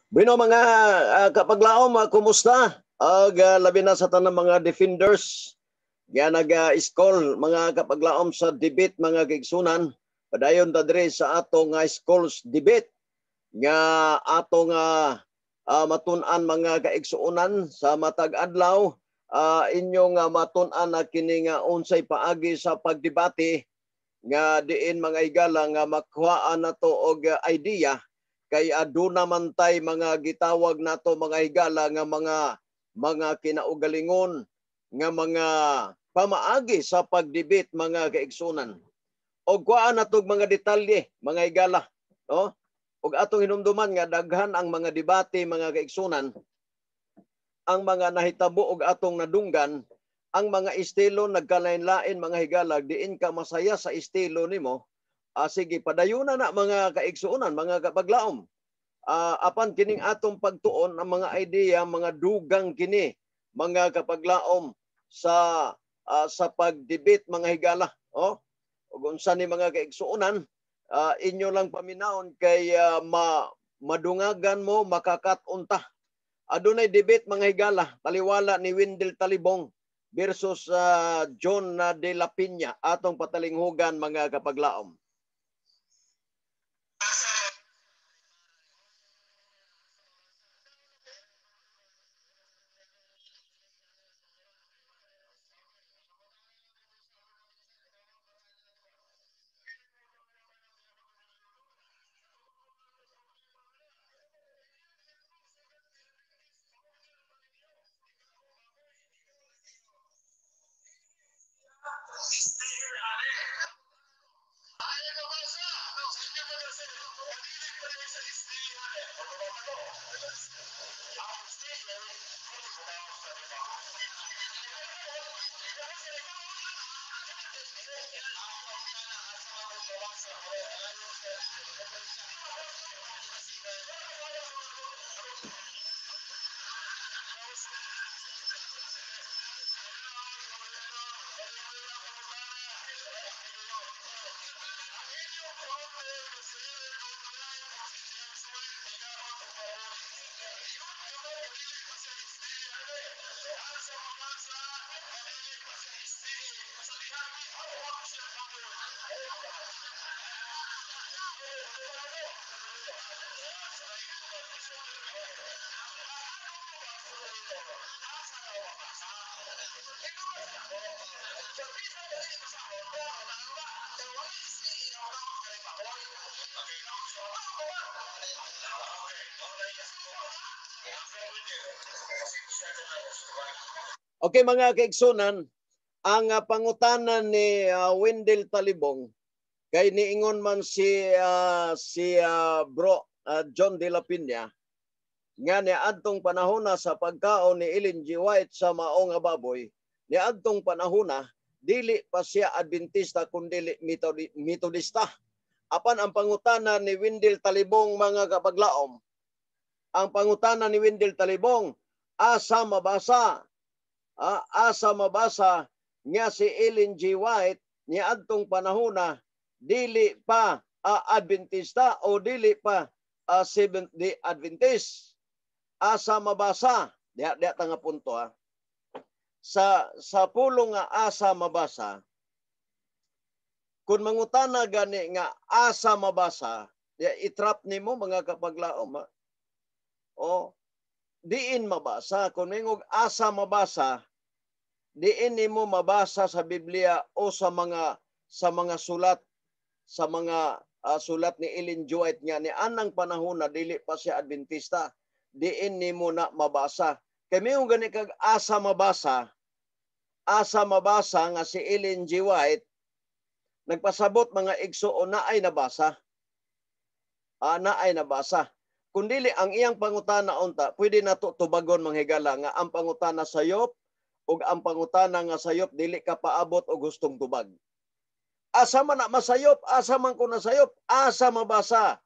Bueno, mga kapaglaom, kumusta? Ug labi na sa tanang mga defenders nga nag-school, mga kapaglaom, sa debate, mga kaigsunan. Padayon ta diri sa atong schools debate nga atong matun-an, mga kaigsuonan, sa matag adlaw inyong matun-an na kini nga unsay paagi sa pagdebate nga diin, mga higala, nga makuhaan nato og idea kay aduna man tay mga gitawag nato, mga higala, nga mga kinaugalingon nga mga pamaagi sa pagdebate, mga kaigsunan. Og kuhaan natog mga detalye, mga higala, no? Og atong hinumduman nga daghan ang mga debate, mga kaigsunan, ang mga nahitabo og atong nadunggan, ang mga estilo nagkalain-lain, mga higala. Diin ka masaya sa estilo nimo, sige, padayuna na, mga kaigsuonan, mga kapaglaom. Apan kining atong pagtuon ang mga idea, mga dugang kini, mga kapaglaom, sa pag-debate, mga higala. Oh? Ug unsa ni, mga kaigsuonan, inyo lang paminawon kay madungagan mo, makakat-on ta. Adunay debate, mga higala, taliwala ni Wendell Talibong versus John de la Peña, atong patalinghugan, mga kapaglaom. Okay, mga kaigsunan, ang pangutana ni Wendell Talibong kay niingon man si bro John de la Peña nga niadtong panahona sa pagkaon ni Ellen G. White sa mao nga baboy, niadtong panahona dili pa siya Adventista kundi Metodista. Apan ang pangutana ni Wendell Talibong, mga kapaglaom, ang pangutana ni Wendell Talibong, asa mabasa? Asa mabasa nga si Ellen G. White niadtong panahona dili pa Adventista o dili pa Seventh Day Adventist? Asa mabasa? Diha diha ta nga punto ha. Sa pulong nga asa mabasa, kung mangutana gani nga asa mabasa, diha itrap nimo, mga kapaglaom ha. O diin mabasa? Kung mingog asa mabasa, diin nimo mabasa sa Biblia o sa mga sulat, sa mga sulat ni Ellen G. White nga ni anang panahon na dili pa siya Adventista? Diin nimo na mabasa? Kay mingon gani kag asa mabasa, asa mabasa nga si Ellen G. White nagpasabot, mga igsoon, na ay nabasa, na ay nabasa. Kung dili ang iyang pangutana unta, pwede nato tubagon, mga higala, nga ang pangutana sayop ug ang pangutana nga sayop dili ka paabot og gustong tubag. Asa man na masayop? Asa man ko nasayop? Asa mabasa?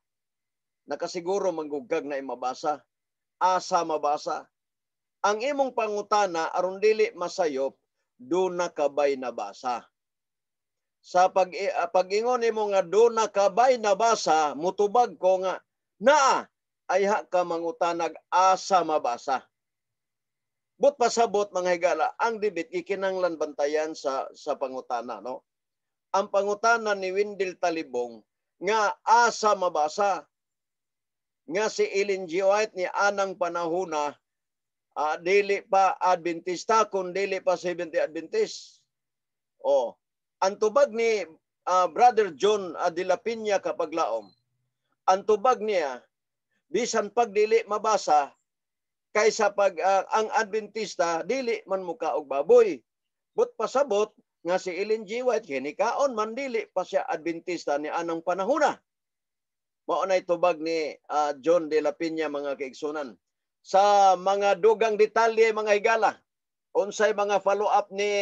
Nakasiguro manggugag na mabasa. Asa mabasa? Ang imong pangutana aron dili masayop, duna kabay nabasa? Sa pag-ingon nimo nga duna kabay nabasa, mutubag ko nga naa. Ayha ka mangutanag asa mabasa. But pasabot mga higala, ang debate gikinahanglan bantayan sa pangutana, no? Ang pangutana ni Wendell Talibong nga asa mabasa nga si Ellen G. White ni anang panahona dili pa Adventista kun dili pa Seventh-day Adventist. Oh, ang tubag ni Brother John de la Peña Kapaglaom, ang tubag niya bisan pag dili mabasa kaysa pag ang Adventista dili man muka og baboy. But pasabot nga si Ellen G. White kinikaon man dili pa siya Adventista ni anang panahona. Mao nay tubag ni John de la Peña mga kaigsunan. Sa mga dugang detalye mga higala, unsay mga follow up ni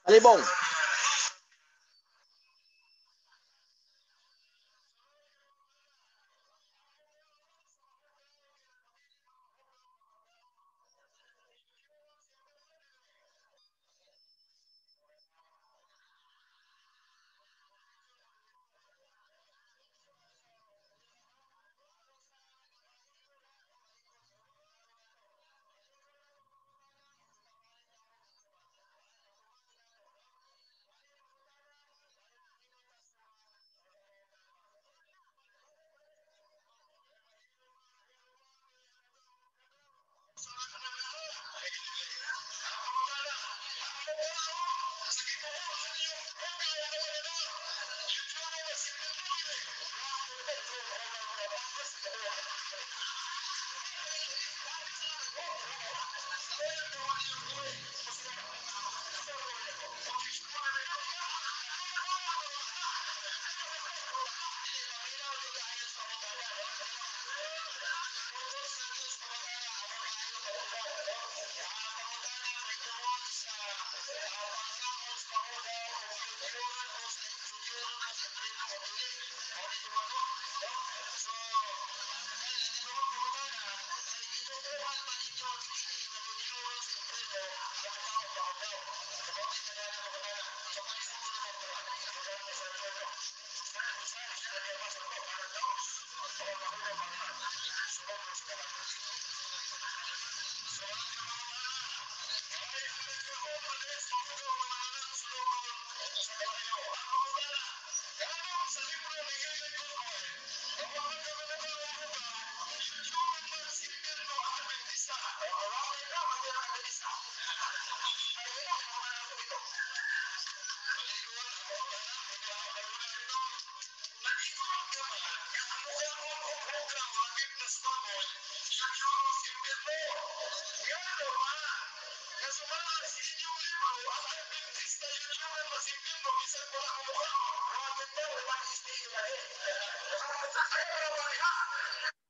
Talibong?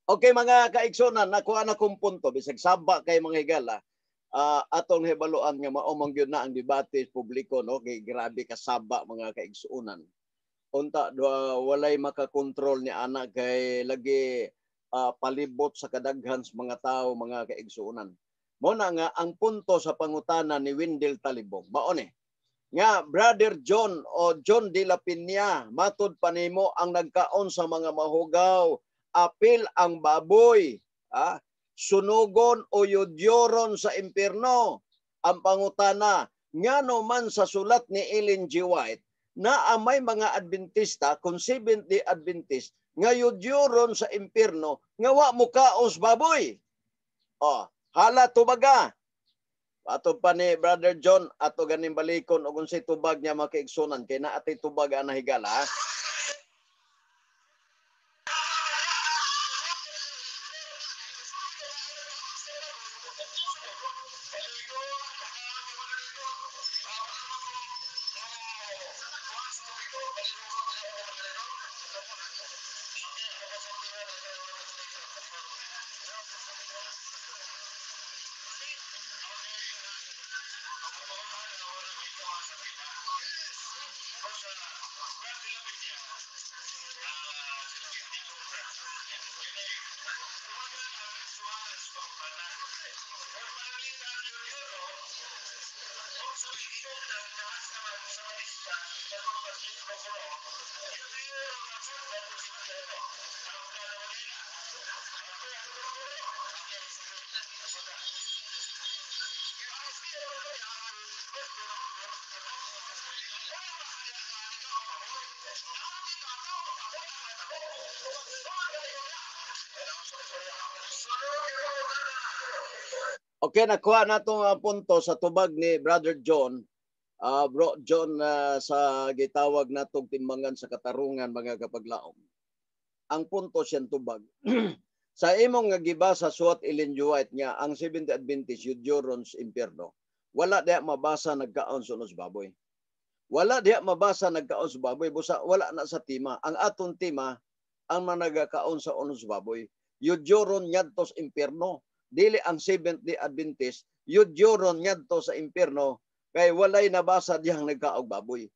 Okay mga kaigsunan, nakuha na kong punto bisag saba kay mga higala, atong hibaluan nga mao man gyud na ang debate publiko, no, kay grabe ka saba mga kaigsuonan. Unta walay makakontrol ni ana kay lagi palibot sa kadaghan sa mga tao mga kaigsuonan. Mo na nga ang punto sa pangutana ni Wendell Talibong mao ni nga Brother John o John de la Peña, matud pa nimo ang nagkaon sa mga mahugaw, apil ang baboy, sunugon o yudyoron sa impierno. Ang pangutana, ngano man sa sulat ni Ellen G. White na may mga Adventista, kung Seventh-day Adventist, nga yudyoron sa impierno, nga wa mukaos baboy. O, hala tubaga. Ato pa ni Brother John, ato ganing balikon o kung si tubag niya makiigsunan, kay na atay tubag ang nahigala. Ha? Okay, nakuha na itong punto sa tubag ni Brother John. Bro John, sa gitawag natong timbangan sa katarungan, mga kapaglaom. Ang punto siyang tubag. Sa imong nga gibasa suwat Ellen G. White nga ang Seventh Adventist yudyoron sa impyerno, wala diha mabasa nagkaon sa baboy. Wala diha mabasa nagkaon sa baboy, busa wala na sa tema. Ang atong tema ang managakaon sa unos baboy. Yudyoron ngadto sa impyerno. Dili ang Seventh Day Adventist yudyoron ngadto sa impyerno kay walay nabasa diyang nagkaog baboy.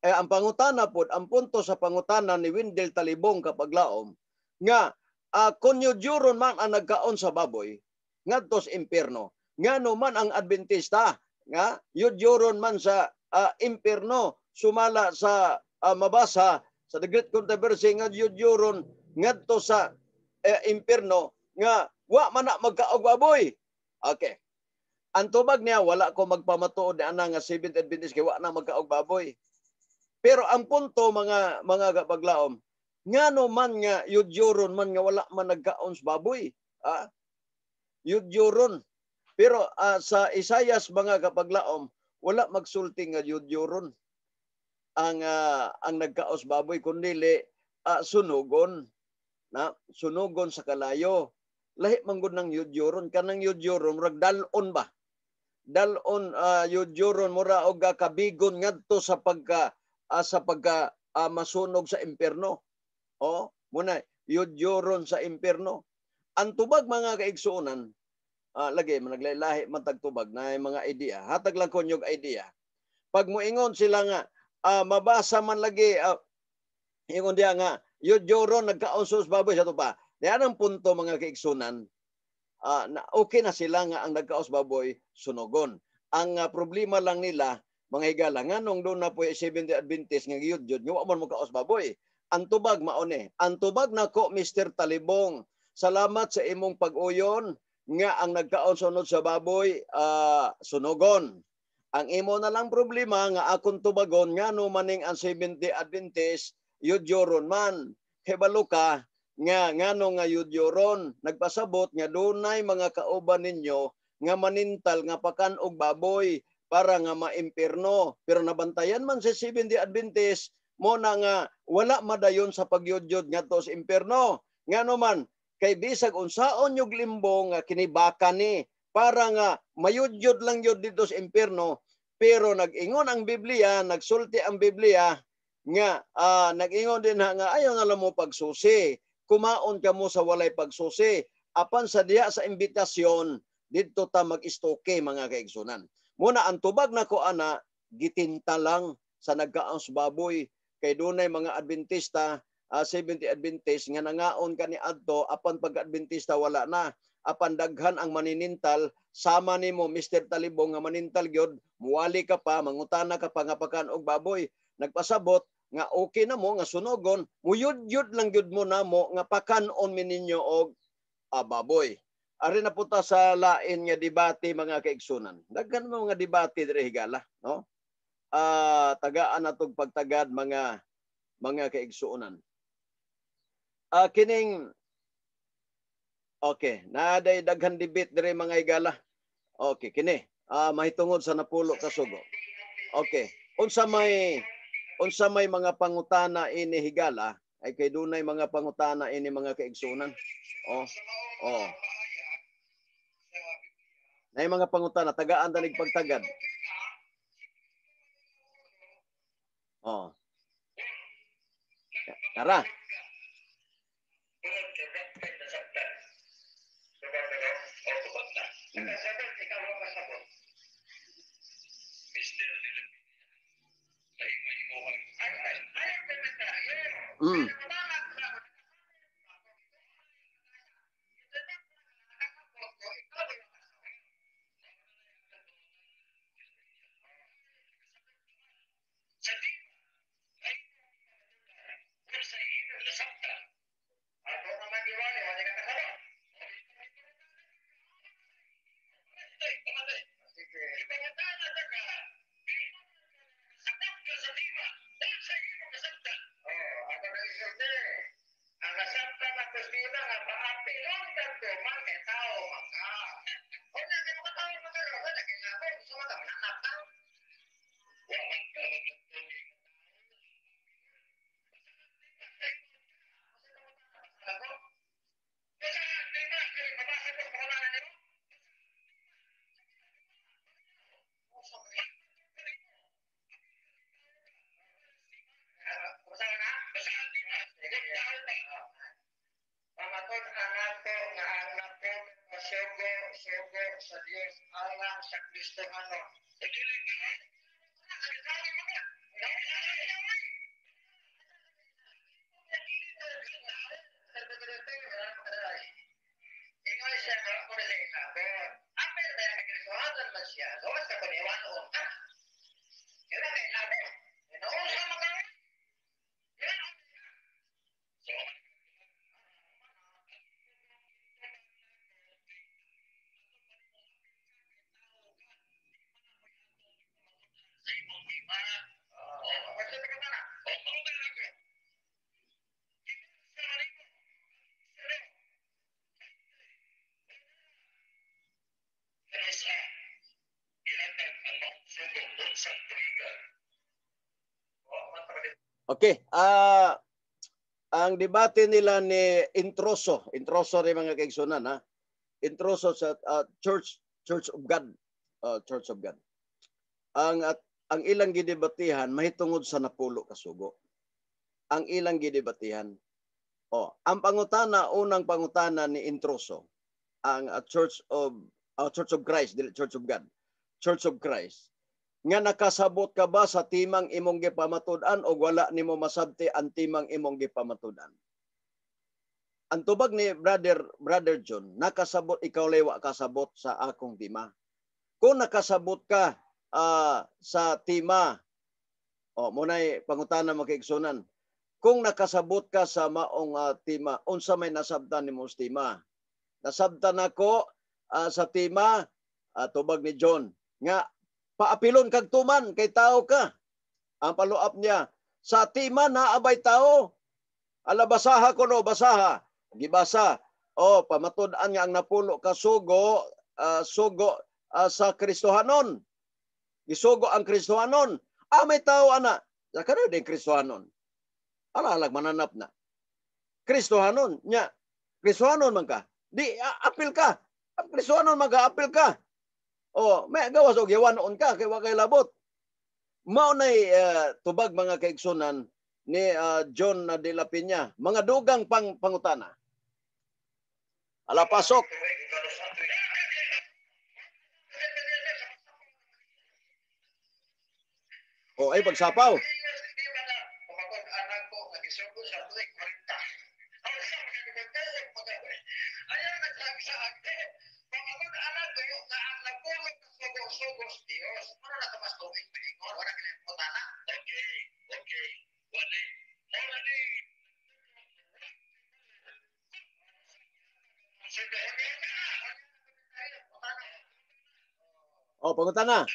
Eh, ang pangutana pod, ang punto sa pangutana ni Wendell Talibong, kapaglaom, nga kung yudyoron man ang nagkaon sa baboy ngadto sa impyerno, ngano man ang Adventista nga yudyoron man sa impyerno, sumala sa mabasa sa The Great Controversy nga yudyoron ngadto sa impyerno nga wa man na magkaog baboy? Okay. Ang tubag niya, wala ko magpamatuod ni ana nga Seventh Adventist kay wa na magkaog baboy. Pero ang punto, mga kapaglaom, ngano man nga yudyoron man nga wala man nagkaon sa baboy? Ah? Yudyoron. Pero sa Isayas, mga kapaglaom, wala magsulti nga yudyoron ang nagkaos baboy kundi sunugon na sunugon sa kalayo. Lahi man gud ng yudyoron, kanang yudyoron murag dal-on ba? Dal-on, yudyoron mura og kabigon ngadto sa pagka masunog sa impierno. O, muna yudyoron sa impierno. Ang tubag, mga kaigsuonan, lagi naglahi man tag tubag na mga idea. Hatag lang ko inyong idea. Pag moingon sila nga mabasa man lagi, ingon diya nga yudyoron nagkaon sa baboy sa tupa. Diyan ang punto, mga kaigsunan, na okay na sila nga ang nagkaos baboy sunugon. Ang problema lang nila, mga higala, nganong doon na po Seventh Adventist nga giyud nga wa man mo kaos baboy? Ang tubag mao ni. Ang tubag nako, Mr. Talibong, salamat sa imong pag-uyon nga ang nagkaon sunod sa baboy sunugon. Ang imo na lang problema nga akong tubagon, ngano maning ang Seventh Adventist yudyoron man? Kay ka nga ngano nga yudyoron, nagpasabot nga dunay mga kauban ninyo nga manintal nga pakan og baboy para nga maimpirno, pero nabantayan man sa Seventh Day Adventist mo na nga wala madayon sa pagyudyod ngadto sa impierno. Ngano man? Kay bisag unsaon yung limbo nga kinibaka ni para nga mayudyod lang yun dito sa impierno, pero nag-ingon ang Biblia, nagsulti ang Biblia nga nag-ingon din ha, nga ayaw na lang mo pagsusi, kumaon ka mo sa walay pagsusi. Apan sa diha sa imbitasyon, didto ta mag-istoke, mga kaigsunan. Muna ang tubag nako ana, gitinta lang sa nagkaon sa baboy kay dunay mga Adventista, 70 Adventist nga nangaon kani adto, apan pag Adventista wala na. Apan daghan ang maninintal sama nimo, Mr. Talibong, nga manintal gyud, muwali ka pa, mangutana ka pa nga pakan og baboy. Nagpasabot nga okay na mo nga sunogon, muyud-yud lang gyud mo namo nga pakan-on mi ninyo og baboy. Ari na punta sa lain nga debate, mga kaigsunan. Daghan mo mga debate diri, higala, no? Tagaan natog pagtagad, mga kaigsuonan. Kining okay, naaday daghan debate diri, mga higala. Okay, kini mahitungod sa napulo ka sugo. Okay, unsa may mga pangutana ini, higala, ay kay dunay mga pangutana ini, mga kaigsunan. Oh. Nay mga pangutana, tagaan tanig pagtagad. Oh. Tara. Okay, ang debate nila ni Introso, Introso rin mga kaigsunan ha. Introso sa Church Church of God, Church of God. Ang ilang gidebatihan mahitungod sa napulo ka sugo. Ang ilang gidebatihan. Oh, ang pangutana, unang pangutana ni Introso, ang Church of Christ, dili Church of God. Church of Christ. Nga nakasabot ka ba sa timang imong gipamatud-an o wala nimo masabti ang timang imong gipamatud-an? Ang tubag ni Brother John, nakasabot ikaw lewa kasabot sa akong tima. Kung nakasabot ka sa tima, o muna'y pangutana makiigsunan. Kung nakasabot ka sa maong tima, unsa may nasabtan nimo sa tima? Nasabtan ako sa tima, tubag ni John, nga paapilon kag tuman kay tao ka. Ang follow-up niya, sa tima na abay tao. Ala basaha ko no, basaha. Gibasa. O pamatud-an nga ang napulo ka sugo, sugo sa Kristohanon. Gisugo ang Kristohanon. Ah, may tao ana. Sa kano din Kristohanon. Ala alag mananap na. Kristohanon nya. Kristohanon man ka. Di apil ka. Kristohanon man ka, apil ka. O, may gawas og yawanon ka kay wa kay labot. Mao nay tubag mga kaigsunan ni John de la Peña, mga dugang pangutana. Ala pasok. O ay pagsapaw. O, pangutana.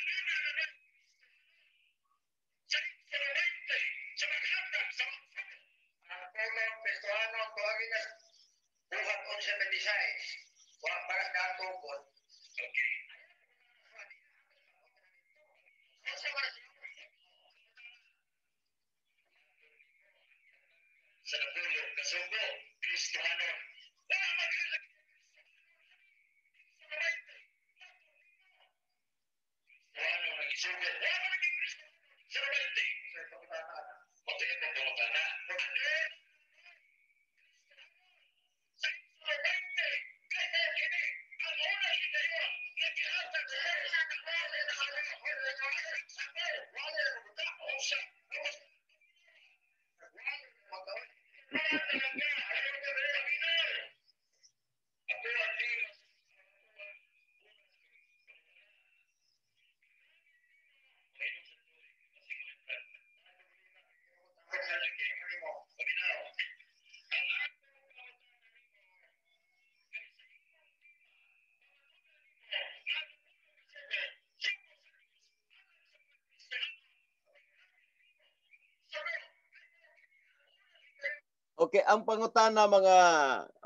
Okay. Okay, ang pangutana,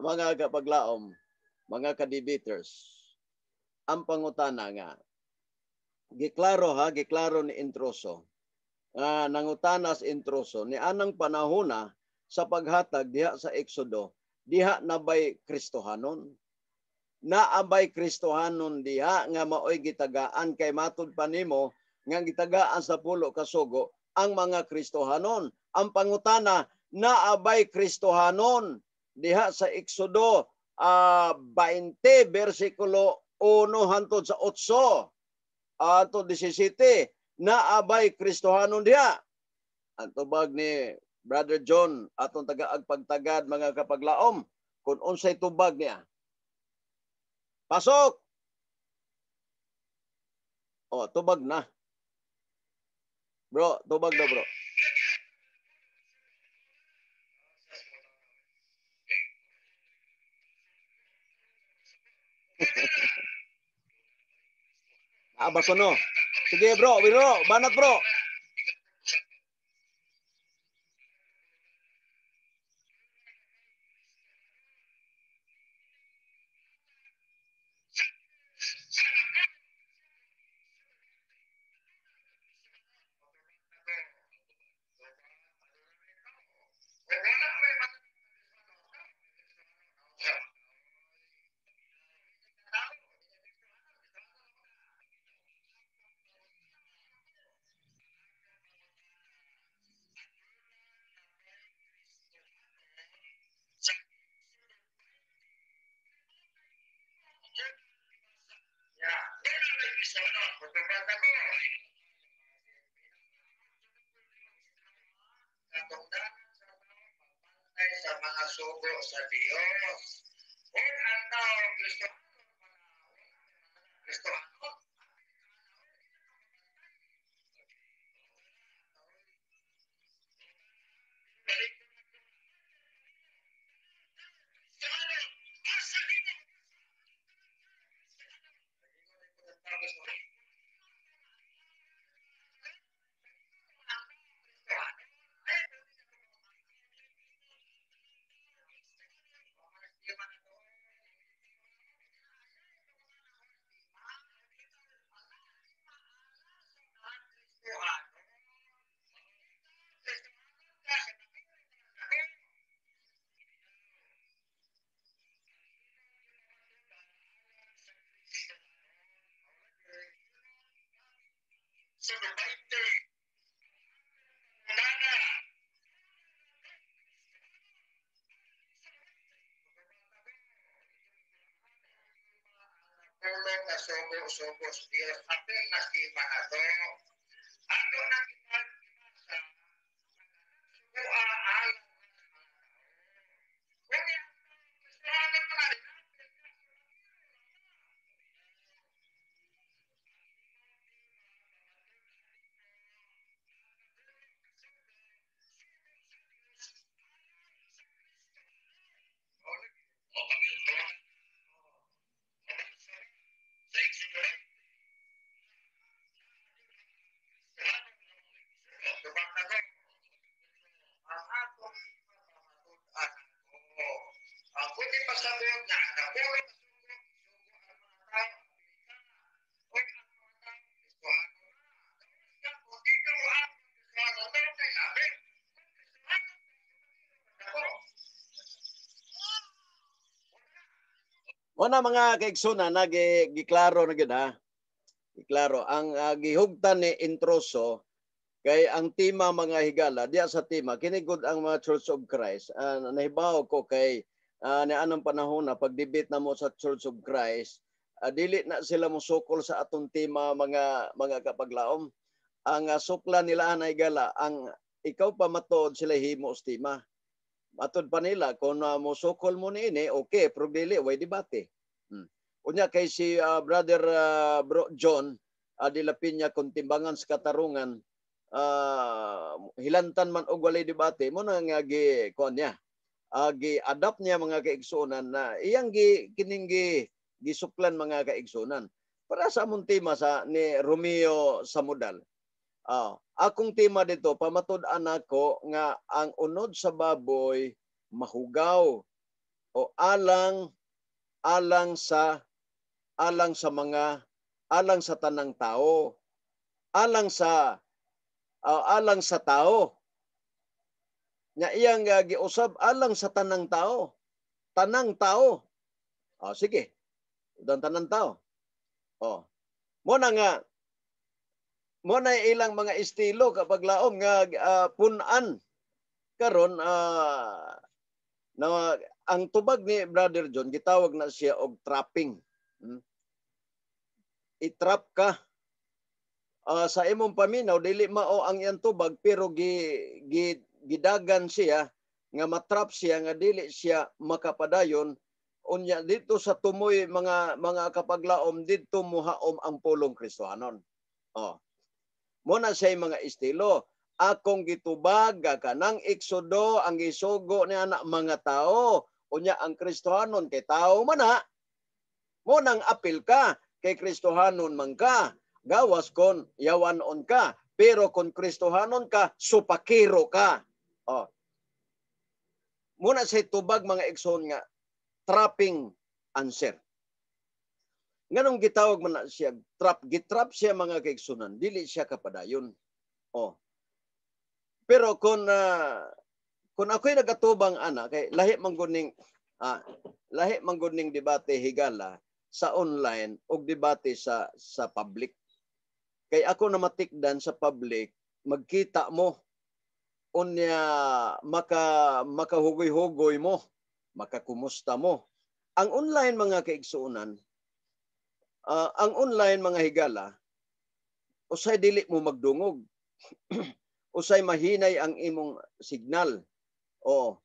mga kapaglaom, mga ka-debaters. Ang pangutana nga giklaro ha, giklaro ni Intruso. Nangutana sa Intruso ni anang panahona sa paghatag diha sa Exodo, diha na bay Kristohanon? Naabay Kristohanon diha nga maoy gitagaan kay matud pa nimo nga gitagaan sa pulo ka sugo ang mga Kristohanon? Ang pangutana, naabay Kristohanon diha sa Exodo 20 bersikulo 1 hantod sa 8 ato 17, naabay Kristohanon diha? Ang tubag ni Brother John, atong tagaag pagtagad, mga kapaglaom, kung unsay tubag niya. Pasok! Oh, tubag na. Bro, tubag na, bro. Aba ko no. Sige bro, bro, banat, bro. Sa mga sugo sa Dios. Kung ang tao Kristo Kristo sa 20. Nana. Pulong na sugo-sugo sa Diyos. Apil na si Manato. Ato na kita sa sugo alang. Kung yan, gusto na pasabot nga napulong Una, mga kaigsoona, nagi giklaro na gyud ha. Giklaro ang gihugtan ni Intruso kay ang tema, mga higala, diya sa tema kini gud ang mga Church of Christ. Nahibaw ko kay ni anong panahon na pag-debate na mo sa Church of Christ, dili na sila mosukol sa atong tema, mga kapaglaom. Ang sukla nila na higala, ang ikaw pa matuod sila himo sa tema. Matod pa nila kung mosukol mo niini, okay, pero dili way debate. Unya kay si brother bro John de la Peña, kung timbangan sa katarungan, hilantan man og walay debate mo na nga gi kuan niya. Gi-adapt niya, mga kaigsuonan, na iyang gi kining gi gisuklan, mga kaigsuonan. Para sa among tema sa ni Romeo Samudal. Akong tema dito, pamatud-an ako nga ang unod sa baboy mahugaw o alang alang sa alang sa mga alang sa tanang tao, alang sa tao nya iyang giusab alang sa tanang tao, tanang tao. Oh, sige, dan tanang tao. Oh, mo na nga mo na ilang mga estilo kapag laom nga punan karon na ang tubag ni Brother John, gitawag na siya og trapping. I-trap ka sa imong paminaw, dili mao ang iyang tubag, pero gi, gi gidagan siya nga matrap siya nga dili siya makapadayon. Unya dito sa tumoy mga kapaglaom, didto muhaom ang pulong Kristohanon. Oh. Mo na siya mga estilo. Akong gitubag kanang Exodo ang gisugo ni anak mga tao. Unya ang Kristohanon kay tao man na. Mo nang apil ka kay Kristohanon man ka. Gawas kon yawanon ka, pero kung Kristohanon ka, supakiro ka. Oh. Muna sa tubag, mga igsoon, nga trapping answer. Nganong gitawag man na siya trap, gitrap siya, mga kaigsunan, dili siya kapadayon. Oh. Pero kung ako'y nagatubang ana kay lahi man gud ning debate, higala, sa online og debate sa public. Kay ako na matikdan sa public, magkita mo, unya makahugoy-hugoy mo, makakumusta mo. Ang online, mga kaigsuonan, ang online, mga higala, usay dili mo magdungog. Usay mahinay ang imong signal. O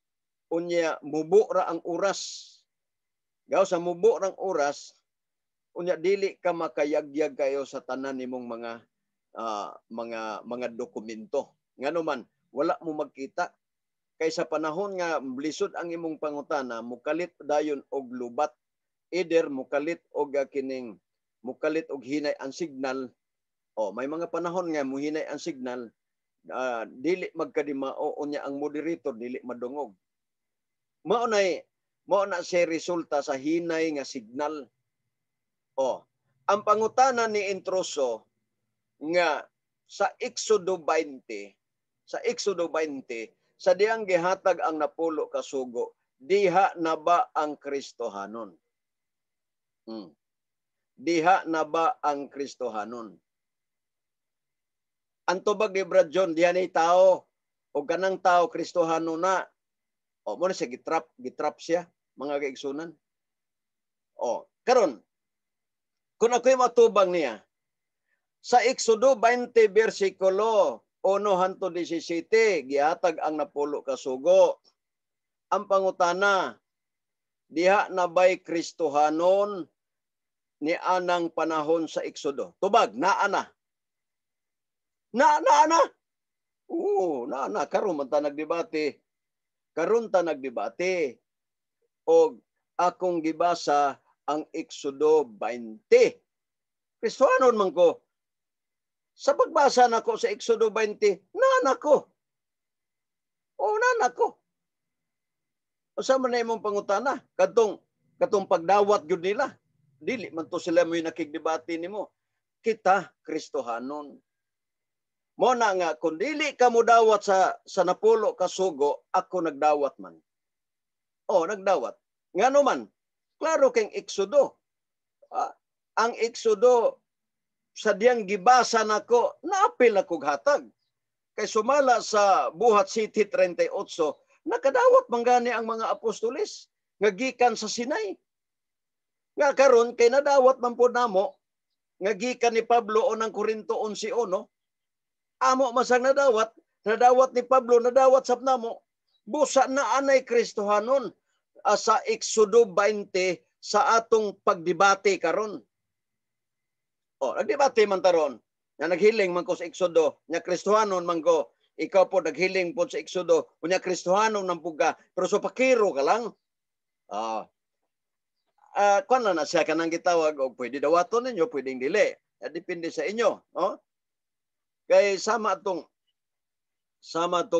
unya mubo ra ang oras. Gaw sa mubo rang oras, unya dili ka makayagyag kayo sa tanan nimong mga dokumento. Ngano man wala mo magkita kay sa panahon nga blisod ang imong pangutana, mukalit dayon og lubat, either mukalit og kining mukalit og hinay ang signal. O may mga panahon nga muhinay ang signal, dili magkadimao, unya ang moderator dili madungog. Mao na siya resulta sa hinay nga signal. O ang pangutana ni Intruso nga sa Exodo 20, sa Exodo 20, sa diyang gihatag ang napulo ka sugo, diha na ba ang Kristohanon? Diha na ba ang Kristohanon? Ang tubag ni Brad John, diha ni tao o ganang tao Kristohanon na. O mo na siya gitrap siya, mga kaigsunan. O karon kung ako'y matubang niya sa Exodo 20 versikulo 1 hangtod 17, gihatag ang napulo ka sugo. Ang pangutana, diha na ba'y Kristohanon ni anang panahon sa Exodo? Tubag, naa na. Naa na. Oo, naa na. Karon man ta nagdebate. Karon ta nagdebate. Og akong gibasa ang Exodo 20. Kristohanon man ko. Sa pagbasa nako sa Exodo 20, naa ko. Oo, naa ko. Usa man na imong pangutana, katong pagdawat gyud nila. Dili man to sila mo'y nakigdebate nimo. Kita Kristohanon. Mo na nga kung dili ka mo dawat sa napulo ka sugo, ako nagdawat man. Oh, nagdawat. Ngano man? Klaro kay Exodo. Ang Exodo sa diyang gibasa nako, naapil ako hatag. Kay sumala sa Buhat City 38, nakadawat man gani ang mga apostoles nga gikan sa Sinai. Nga karon kay nadawat man po namo nga gikan ni Pablo o ng Korinto 11:1. Amo masang nadawat, nadawat ni Pablo, nadawat sab namo. Busa na anay Kristohanon sa Exodo 20 sa atong pagdebate karon. O, nagdebate man taron. Nga naghiling man ko sa Exodo, nga Kristohanon man ko. Ikaw po naghiling po sa Exodo, unya Kristohanon nang puga, pero so pakiro ka lang. Kuan lang na siya kanang gitawag og pwede dawaton ninyo, pwedeng dili. Depende sa inyo, no? Kay sama tong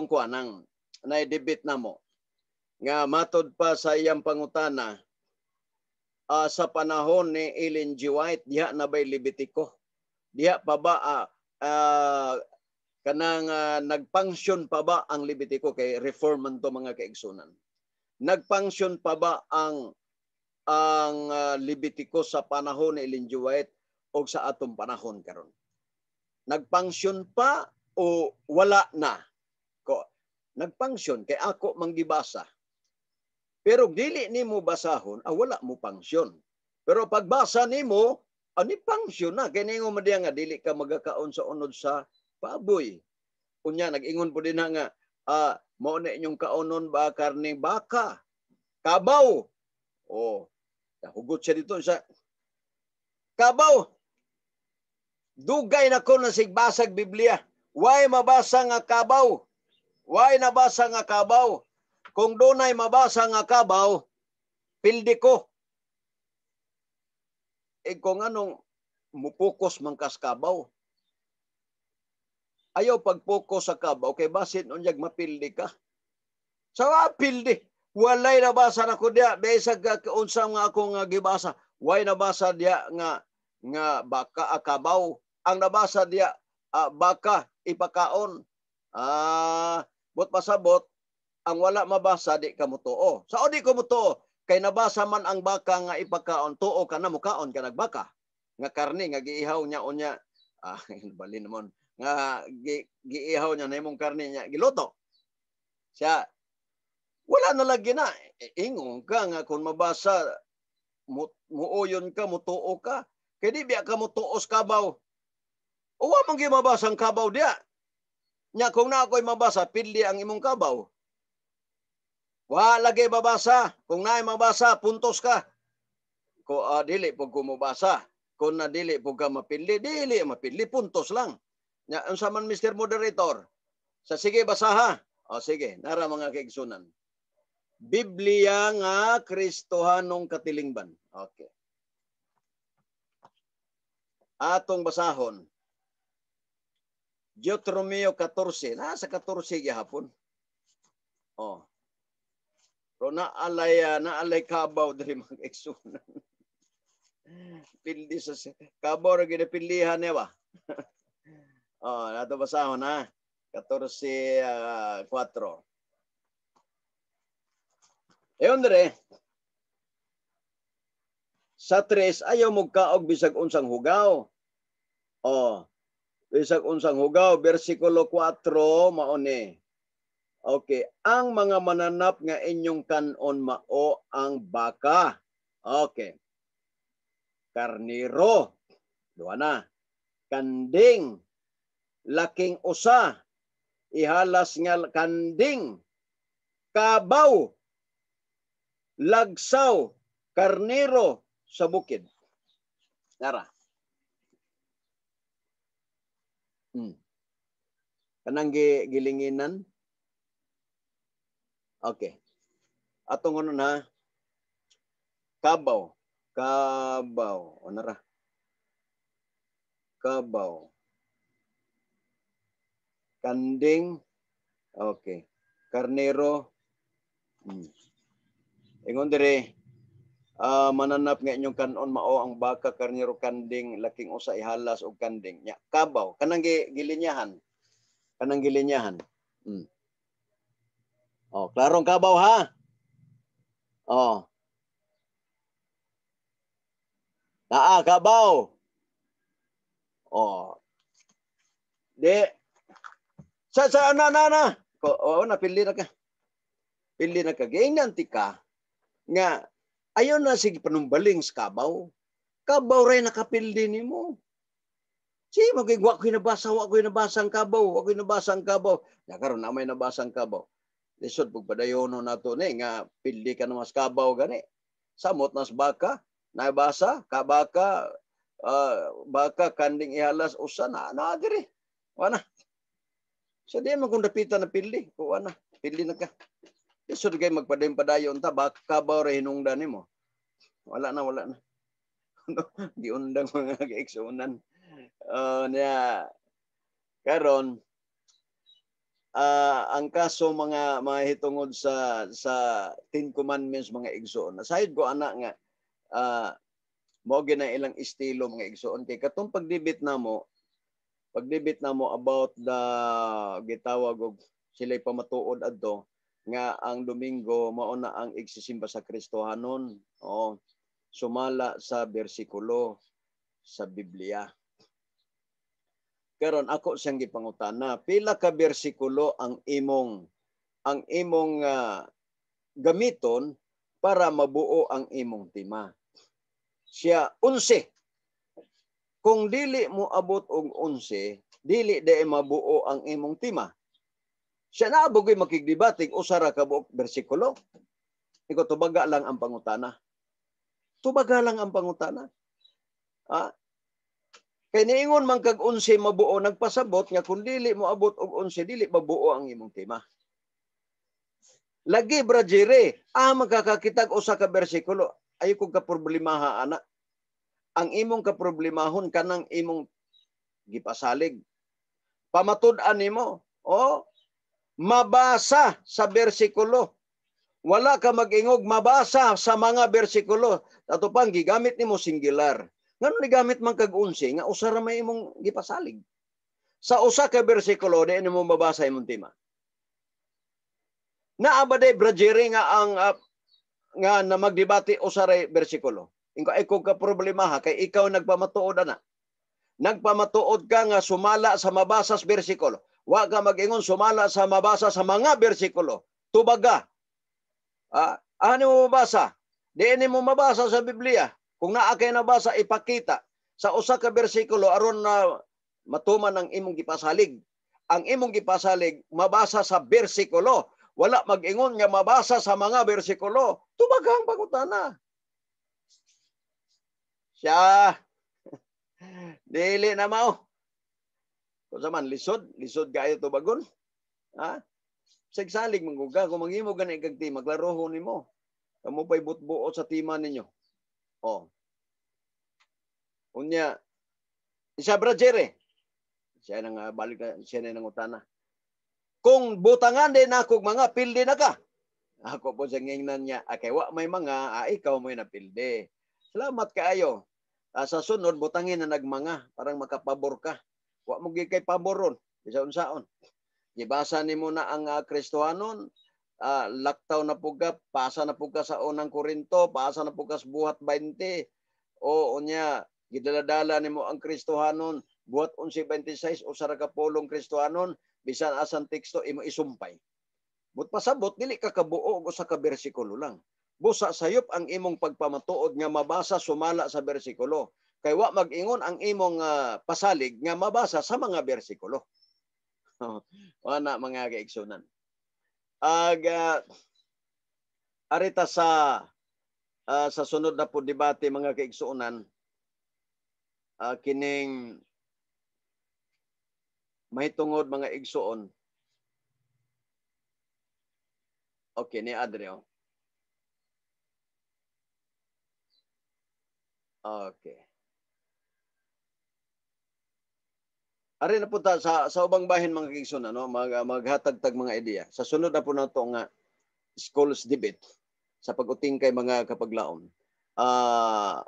kuan ang na-debate namo. Nga matod pa sa iyang pangutana, sa panahon ni Ellen G. White, diha na ba'y Levitico? Diha pa ba kanang nagpangsyon pa ba ang Levitico? Kay reform man to, mga kaigsunan. Nagpangsyon pa ba ang Levitico sa panahon ni Ellen G. White o sa atong panahon karon? Nagpangsyon pa o wala na? Ko nagpangsyon kay ako manggibasa. Pero dili nimo basahon, wala mo pangsyon. Pero pagbasa nimo, ani pangsyon na kay ningon man diya nga dili ka magakaon sa unod sa baboy. Unya nag-ingon po din nga mao na inyong kaonon ba karning baka, kabaw. Oh, hugot siya dito sa kabaw. Dugay na ko na sigbasag Biblia. Why mabasa nga kabaw? Why nabasa nga kabaw? Kung dunay mabasa nga kabaw, pildi ko. Eh kung anong mupokus man kas kabaw. Ayaw pagpokus sa kabaw, kay basin unyag mapildi ka. Sa pildi, walay nabasa na ko diya, bisag unsa nga ako nga gibasa, way nabasa diya nga nga baka kabaw. Ang nabasa diya baka ipakaon. But pasabot, ang wala mabasa di ka mutuo. Sa di ko mutuo? Kay nabasa man ang baka nga ipakaon, tuo ka na mukaon ka nagbaka. Nga karne nga giihaw niya unya, balin naman nga giihaw niya na imong karne niya giluto. Siya wala na lagi na ingon ka nga kung mabasa muoyon ka, mutuo ka. Kay di biya ka mutuo sa kabaw. Uwa mong gimabasa ang kabaw diya. Nya kung na ako'y mabasa, pili ang imong kabaw. Wa lagi mabasa. Kung naay mabasa, puntos ka. Ko dili pug ko mobasa. Kung na dili pug ka mapili, dili mapili, puntos lang. Nya unsa man, Mr. Moderator? Sa sige basaha. O sige, nara, mga kaigsunan. Biblia nga Kristohanong katilingban. Okay. Atong basahon. Deuteronomio 14. Nasa 14 gihapon. Oh. Pero naalay kabaw diri, mga kaigsunan. Pildi sa kabaw ra ginapilihan niya ba? Oh, nato basahon ha. 14:4. Ayon dire. Sa 3, ayaw mo kaog bisag unsang hugaw. Oh. Bisag unsang hugaw, versikulo 4 mao ni. Okay, ang mga mananap nga inyong kanon mao ang baka. Okay. Karniro. Duha na. Kanding. Laking usa. Ihalas nga kanding. Kabaw. Lagsaw. Karniro sa bukid. Nara. Kanang gilinginan. Okay. Atong ano na, kabaw. Kabaw. O nara. Kabaw. Kanding. Okay. Karnero. Ingon dire, mananap nga inyong kanon mao ang baka, karnero, kanding, laking usa, ihalas og kanding. Nya, kabaw. Kanang gilinyahan. Kanang gilinyahan. Oh, klarong kabaw ha. Oh. Naa kabaw. Oh. Di. Sa na na na. Ko oh, napili na ka. Pili na ka. Giingnan ti ka nga ayon na sige panumbaling sa kabaw. Kabaw ray nakapildi nimo. Si magig wa ko nabasa, wa ko nabasa ang kabaw, wa ko nabasa ang kabaw. Ya karon na may nabasa ang kabaw. Lisod pug padayono nato ni nga pildi ka na mas kabaw gani. Samot nas baka, nabasa, kabaka, baka kanding ihalas usa na na diri. Wala. Sa di man kung dapitan na pildi, kuha na, pildi na ka. Lisod kay magpadayon-padayon ta, baka kabaw ra hinungdan nimo. Wala na, wala na. Giundang, mga kaigsuonan. Niya karon Ang kaso mga mahitungod sa Ten Commandments, mga igsoon. Nasayod ko ana nga mao gyud na ilang estilo, mga igsoon, kay katong pag-debate namo about the gitawag og sila'y pamatuod adto nga ang Domingo mao na ang igsisimba sa Kristohanon. Oh, sumala sa bersikulo sa Biblia. Karon ako siyang gipangutana, pila ka bersikulo ang imong gamiton para mabuo ang imong tema? Siya, 11. Kung dili mo abot og 11, dili di mabuo ang imong tema. Siya, naa ba ko'y makigdebate usa ra ka buok bersikulo? Iko, tubaga lang ang pangutana. Tubaga lang ang pangutana. Ah, kay niingon man kag 11 mabuo, nagpasabot nga kung dili mo abot og 11, dili mabuo ang imong tema. Lagi, Bra Jerry, magkakakitag usa ka bersikulo. Ayaw kong kaproblemaha ana. Ang imong kaproblemahon kanang imong gipasalig. Pamatud-an nimo, oh, mabasa sa bersikulo. Wala ka mag-ingog mabasa sa mga bersikulo. Ato pang gigamit nimo singular. Ngano gigamit man kag 11 nga usa ra may imong gipasalig? Sa usa ka bersikulo di nimo mabasa imong tema. Naa ba day, Bra Jerry, nga ang nga na magdebate usa ra bersikulo? Ingo ay kung ka problema ha, kay ikaw nagpamatuod ana. Nagpamatuod ka nga sumala sa mabasa sa bersikulo. Wa ka mag-ingon sumala sa mabasa sa mga bersikulo. Tubaga. Ano mo mabasa? Di mo mabasa sa Biblia. Kung naa kay nabasa, ipakita sa usa ka bersikulo aron na matuman ang imong gipasalig. Ang imong gipasalig mabasa sa bersikulo. Wala mag-ingon nga mabasa sa mga bersikulo. Tubaga ang pangutana. Siya. Dili na mao. Kung sa man, lisod, lisod kayo tubagon. Ha? Sigsalig man ka, kung manghimo gani kag tema, klarohon nimo. Kamo pa'y butbuot sa tema ninyo. Oh. Unya, isa, Bra Jerry. Siya nang balik na, siya na nangutana. Kung butangan din ako mga pildi na ka. Ako po sa ngingnan niya, okay, wa may mga, ikaw mo'y napildi. Salamat kaayo. Sa sunod, butangin na nagmanga, parang makapabor ka. Wa mo kay paboron, bisa unsaon. Gibasa nimo na ang Kristohanon, laktaw na pud ka, pasa na pud ka sa Unang Korinto, pasa na pud ka sa Buhat 20. O unya, gidaladala nimo ang Kristohanon, Buhat 11:26, usa ra ka pulong Kristohanon, bisan asan teksto imo isumpay. But pasabot dili ka kabuo og usa ka bersikulo lang. Busa sayop ang imong pagpamatuod nga mabasa sumala sa bersikulo. Kay wa mag-ingon ang imong pasalig nga mabasa sa mga bersikulo. Wala, mga kaigsunan. Ag arita sa sunod na po debate, mga kaigsunan, kining mahitungod, mga igsuon. Okay, ni Adrio. Okay. Ari na po ta sa ubang bahin, mga kaigsoon, ano, maghatag tag mga ideya. Sa sunod na po nato nga schools debate sa pag-uting kay mga kapaglaom.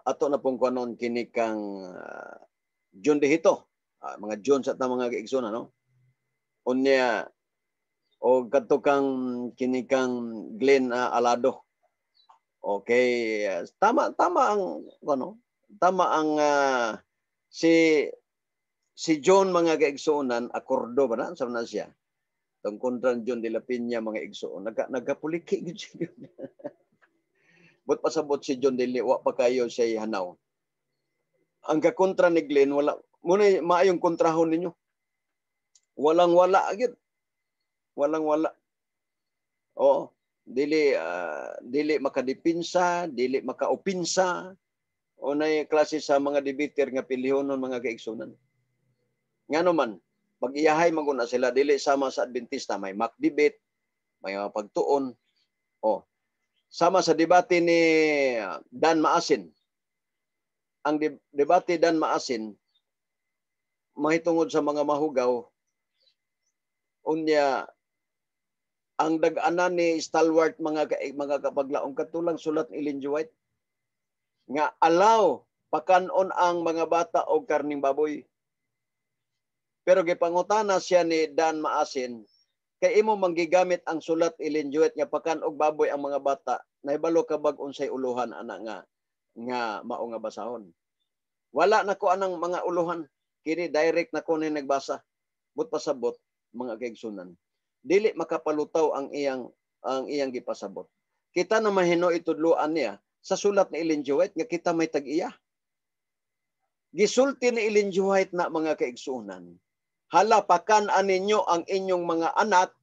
Ato na pong kuanon kini kang John Dehito. Mga John sa ta, mga kaigsoon, ano. Unya o kadto kang kini kang Glenn Alado. Okay, tama tama ang ano, tama ang si si John, mga kaigsuonan, akordo ba na sa na siya? Tong kontra John de la Peña, mga igsuon, nagapuliki gid si John. But pasabot si John dili wa pa kayo siya hanaw. Ang kakontra ni Glenn, wala muna maayong kontrahon ninyo. Walang wala gyud. Walang wala. Oo, dili makadipinsa, dili makaopinsa. O nay klase sa mga debater nga pilihonon, mga kaigsunan. Ngano man, pag-iyahay maguna sila, dili sama sa Adventista, may mock debate, may mga pagtuon. O, sama sa debate ni Dan Maasin. Ang debate Dan Maasin, mahitungod sa mga mahugaw, unya Ang dag-anan ni stalwart, mga kapaglaom, katulang sulat ni Ellen G. White nga alaw pakanon ang mga bata og karning baboy. Pero gipangutana siya ni Dan Maasin, kay imo manggigamit ang sulat Ellen G. White nga pakan og baboy ang mga bata, nahibalo ka bag unsay uluhan ana nga mao nga basahon? Wala na ko anang mga uluhan, kini direct na ko ni nagbasa. But pasabot, mga kaigsunan, dili makapalutaw ang iyang gipasabot. Kita na mahino itudloan niya sa sulat ni Ellen G. White nga kita may tag-iya. Gisulti ni Ellen G. White na, mga kaigsunan, hala, pakan-an ninyo ang inyong mga anak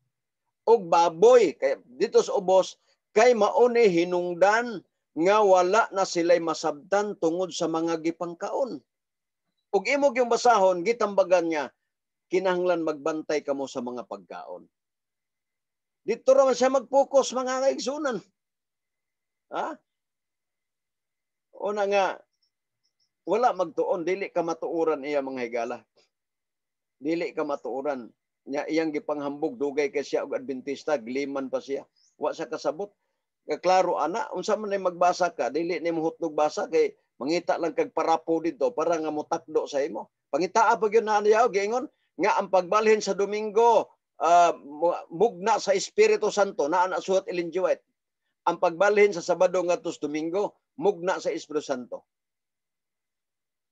og baboy kay dito sa ubos kay mauni hinungdan nga wala na sila'y masabtan tungod sa mga gipangkaon. Ug imo yung basahon, gitambagan niya, kinahanglan magbantay kamo sa mga pagkaon. Dito raman siya mag-focus, mga kaigsunan. Ha? Una nga, wala magtuon, dili ka matuoran iya, mga higala. Dili ka matuoran. Nya iyang gipanghambog, dugay kay siya og Adventista, gliman pa siya. Wa siya kasabot. Klaro ana, unsa man ay magbasa ka, dili nimo hutnog basa kay mangita lang kag parapo dito para nga motakdo sa imo. Pangitaa pa gyud na niya giingon nga ang pagbalhin sa Domingo mugna sa Espiritu Santo na ana sulat Ellen G. White. Ang pagbalhin sa Sabado ngadto sa Domingo mugna sa Espiritu Santo.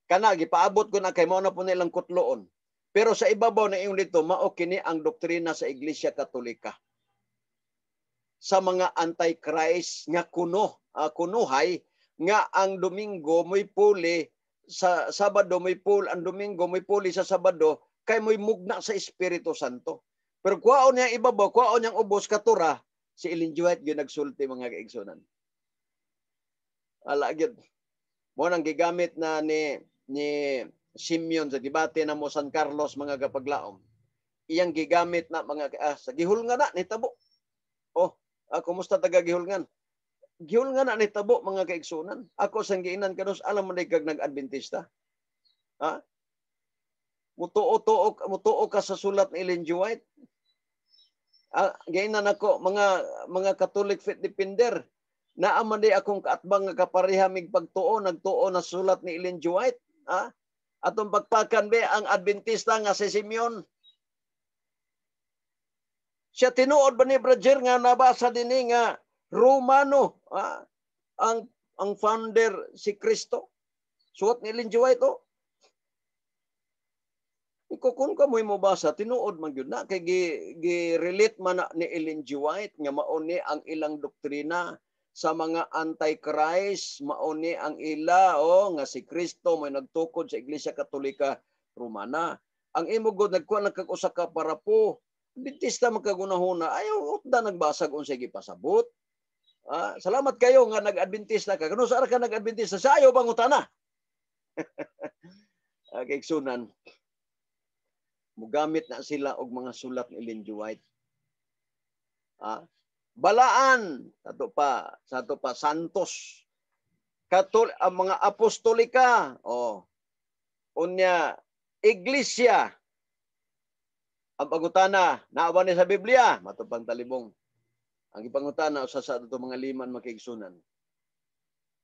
Kana gipaabot ko na kay mao na po nilang kutloon. Pero sa ibabaw na ingon dito, mao kini ang doktrina sa Iglesia Katolika. Sa mga anti-Christ nga kuno, kunuhay nga ang Domingo mo'y puli sa Sabado, mo'y puli ang Domingo mo'y puli sa Sabado kay mo'y mugna sa Espiritu Santo. Pero kuwaon niya ibabaw, kuwaon niyang ubos katura, si Ellen G. White gyud nagsulti, mga kaigsunan. Ala gyud. Mo nang gigamit na ni Simeon sa debate na mo San Carlos, mga kapaglaom. Iyang gigamit na mga sa gihulngan na nitabo. Oh, kumusta taga gihulngan? Gihulngan na nitabo, mga kaigsunan. Ako sang giinan kanus alam mo kag nag-Adventista. Ha? Mutuo-tuo, mutuo ka sa sulat ni Ellen G. White. Giinan ako mga Catholic faith defender. Naa man di akong kaatbang nga kapareha mig pagtuo, nagtuo na sulat ni Ellen G. White. Ha? Atong pagpakan be ang Adventista nga si Simeon. Siya tinuod ba ni Brother nga nabasa dinhi nga Romano ang founder si Kristo? Suot ni Ellen G. White, oh. Iko kung ka mo'y mobasa, tinuod man gyud na kay gi relate man na ni Ellen G. White nga mao ni ang ilang doktrina sa mga anti-Christ, mao ni ang ila, oh, nga si Kristo may nagtukod sa Iglesia Katolika Romana. Ang imo gud nagkuha lang kag usa ka parapo. Adventista man kagunahuna, ayaw utda nagbasag unsay gipasabot. Salamat kayo nga nag-Adventista ka. Kano sa ka nag-Adventista, sa ayaw bangutana. Kaigsunan, mugamit na sila og mga sulat ni Ellen G. White. Balaan, sa ato pa Santos. Katol ang mga apostolika, oh. Unya, iglesia. Ang pangutana, naa ba ni sa Biblia? Matupang talibong. Ang ipangutana usa sa ato mga liman, mga kaigsunan.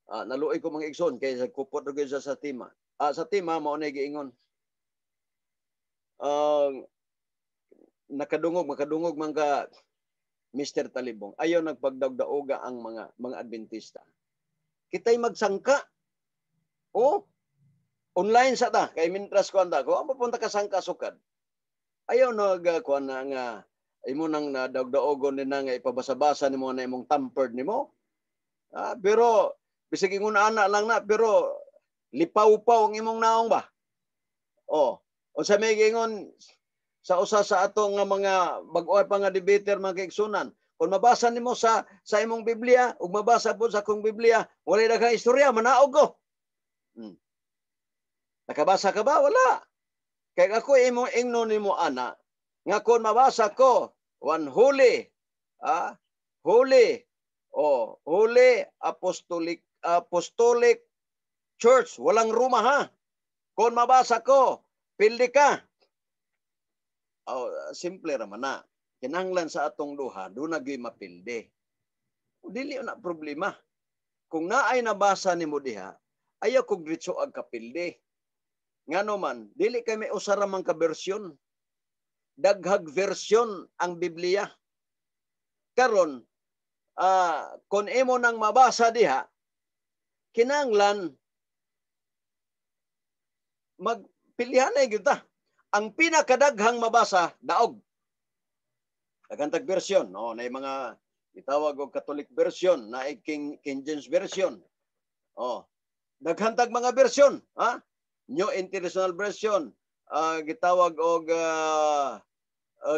Naluoy ko, mga igsoon, kay sa kupot ra gyud sa tema. Sa tema mao na giingon. Nakadungog makadungog man ka, Mr. Talibong. Ayaw nagpagdagdaoga ang mga Adventista. Kita'y magsangka. O online sa ta kay mintras ko anda ko ang papunta ka sangka sukad. Ayaw nag kuan na nga imo nang nadagdaogon ni na nga ipabasa-basa nimo na imong tampered nimo. Pero bisag ingon ana lang na, pero lipaw-paw ang imong naong ba? Oh, unsa may giingon sa usa sa ato nga mga bag-o pa nga debater, mga kaigsunan? Kung mabasa nimo sa imong Biblia ug mabasa pod sa akong Biblia, walay daghang istorya, manaog ko. Nakabasa ka ba? Wala. Kay ako imong ingno nimo ana nga kung mabasa ko one holy, holy, oh, holy apostolic church, walang Roma ha. Kung mabasa ko, pildi ka. Oh, simple raman na. Kinahanglan sa atong duha, duna gyud mapildi. O dili na problema. Kung naay nabasa nimo diha, ayaw kog diretso ag kapildi. Ngano man, dili kay may usa ra man ka bersyon. Daghag version ang Biblia. Karon, kung imo nang mabasa diha, kinahanglan magpilihan na gyud ta. Ang pinakadaghang mabasa, daog. Daghan tag version, no, na mga gitawag og Catholic version, na King James version. Oh. Daghan tag mga version, ha? New International Version, gitawag og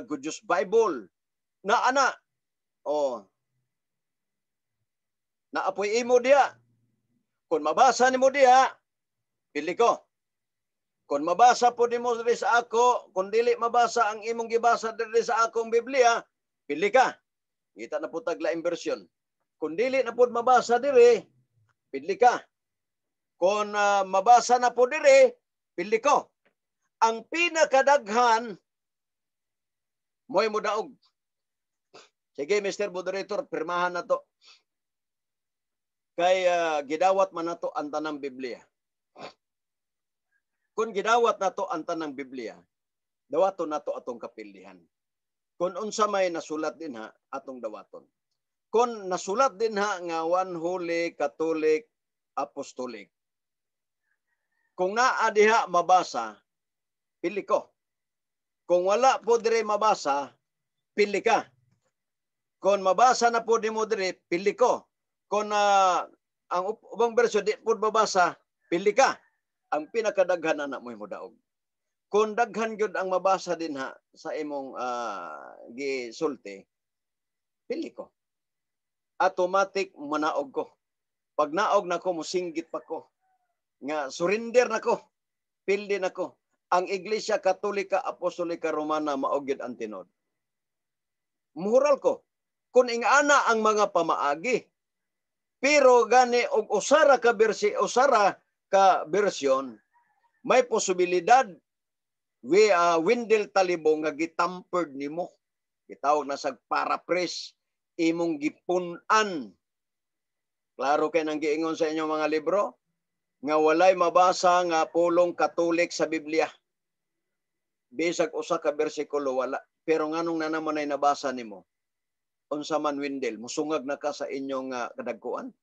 Good News Bible. Na ana. Oh. Naapoy imo diha. Kung mabasa nimo diha, pili ko. Kung mabasa po nimo diri sa ako, kung dili mabasa ang imong gibasa diri sa akong Biblia, pili ka. Ngita na po tag laing version. Kung dili na po mabasa diri, pili ka. Kung mabasa na po diri, pili ko. Ang pinakadaghan, mo'y modaog. Sige, Mr. Moderator, pirmahan na to. Kay gidawat man nato ang tanang Biblia. Kung gidawat nato ang tanang Biblia, dawaton nato atong kapildihan. Kung unsa may nasulat din ha, atong dawaton. Kung nasulat din ha nga one holy Catholic Apostolic, kung naa diha mabasa, pili ko. Kung wala po dire mabasa, pili ka. Kung mabasa na po nimo dire, pili ko. Kung ang ubang bersyon di po mabasa, pili ka. Ang pinakadaghan na mo daog. Kung daghan gyud ang mabasa din ha sa imong gisulti, pili ko. Automatic manaog ko. Pag naog nako, musinggit pa ko. Nga surrender nako. Pildi nako. Ang Iglesia Katolika Apostolika Romana mao gyud ang tinuod. Muhural ko. Kung ingana ang mga pamaagi. Pero gani og usara ka bersi, usara ka bersyon, may posibilidad we Wendell Talibong nga gitampered nimo. Gitawag na sa paraphrase, imong gipun-an. Klaro kay nang giingon sa inyong mga libro nga walay mabasa nga pulong Katolik sa Biblia. Bisag usa ka bersikulo wala. Pero nganong na naman ay nabasa nimo? Unsa man, Wendell, musungag na ka sa inyong kadagkuan?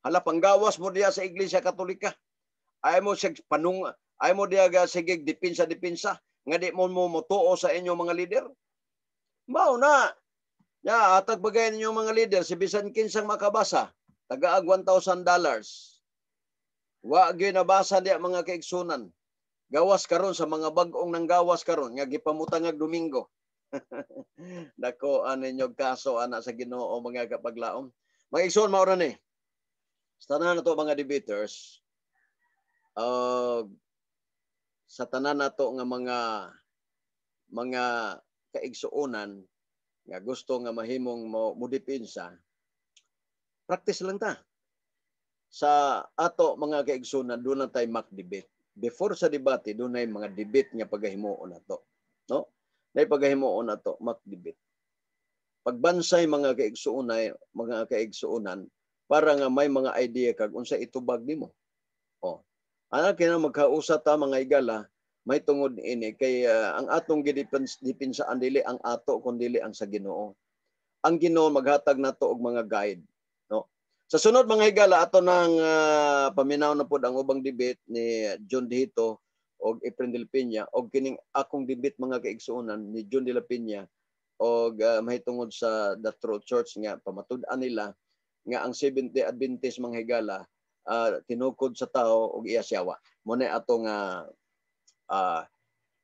Hala, panggawas mo diya sa Iglesia Katolika. Ay mo sig panung ay mo diya ga sige dipinsa dipinsa nga di mo mo motuo sa inyong mga leader. Mao na. Ya, atag bagay ninyong mga leader si bisan kinsang makabasa, tagaag $1,000. Wa gyud nabasa diya, mga kaigsunan. Gawas karon sa mga bag-ong nanggawas karon nga gipamutangag Domingo. Dako ninyo kaso ana sa Ginoo, mga kapaglaom. Mga igsoon, mao ra ni. Sa tanan nato mga debaters, sa tanan nato nga mga kaigsuonan nga gusto nga mahimong mo modipinsa, practice lang ta. Sa ato, mga kaigsuonan, doon na tayo mock debate. Before sa debate, doon na mga debate nga pagahimuon nato. No? Nay pagahimuon nato, mock debate. Pagbansay, mga kaigsuonan, para nga may mga idea kag unsa itubag nimo. Oh. Ana kina magkausa ta, mga igala, may tungod ini kay ang atong gidepensa dili ang ato kun dili ang sa Ginoo. Ang Ginoo maghatag nato og mga guide, no? Sa sunod, mga higala, ato nang paminaw na pod ang ubang debate ni John Dihito og Efren del Peña og kining akong debate, mga kaigsuonan, ni John de la Peña og mahitungod sa The True Church nga pamatud-an nila nga ang Seventh-day Adventist, mga higala, tinukod sa tao og iya siyawa. Mo na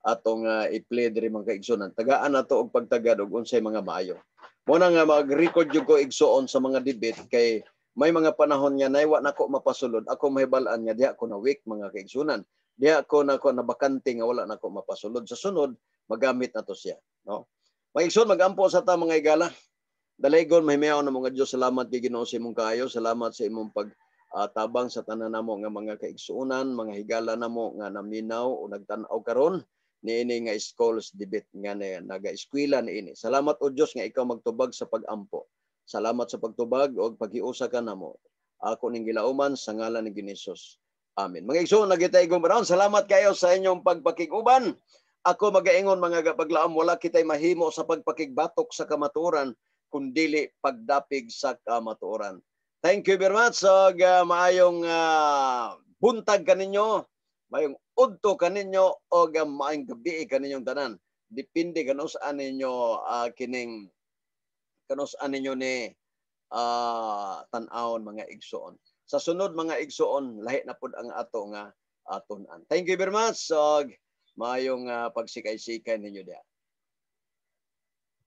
atong i-play diri, mga kaigsuonan. Tagaan nato og pagtagad og unsay mga maayo. Mo na nga mag-record jud ko, igsuon, sa mga debate kay may mga panahon nga naywa nako mapasulod, ako mahibal-an nga diha ko na weak, mga kaigsuonan. Diha ko nako nabakante nga wala nako mapasulod. Sa sunod magamit na to siya, no? Mga igsoon, magampo sa ta, mga igala. Dalaygon, mahimiyaw na mga Diyos, salamat kay Ginoo sa imong kaayo, salamat sa imong pag tabang sa tanan namo nga mga kaigsuonan, mga higala namo nga naminaw o nagtan-aw karon. Niini nga schools debate nga naga-eskwela niini. Salamat, o Dios, nga ikaw magtubag sa pagampo. Salamat sa pagtubag og paghiusa ka namo. Ako ning gilauman sa ngalan ni Hesus. Amen. Mga igsoon, nagitay panahon. Salamat kayo sa inyong pagpakig-uban. Ako magaingon, mga paglaom, wala kitay mahimo sa pagpakigbatok sa kamatuoran kun dili pagdapig sa kamatuoran. Thank you very much. So, maayong buntag kaninyo, maayong udto kaninyo o maayong gabi kaninyong tanan. Depende kanus-a ninyo kining kanus-a ninyo ni tan-awon, mga igsoon. Sa sunod, mga igsoon, lahi na pud ang ato nga tun-an. Thank you very much. So, maayong pagsikay-sikay ninyo diha.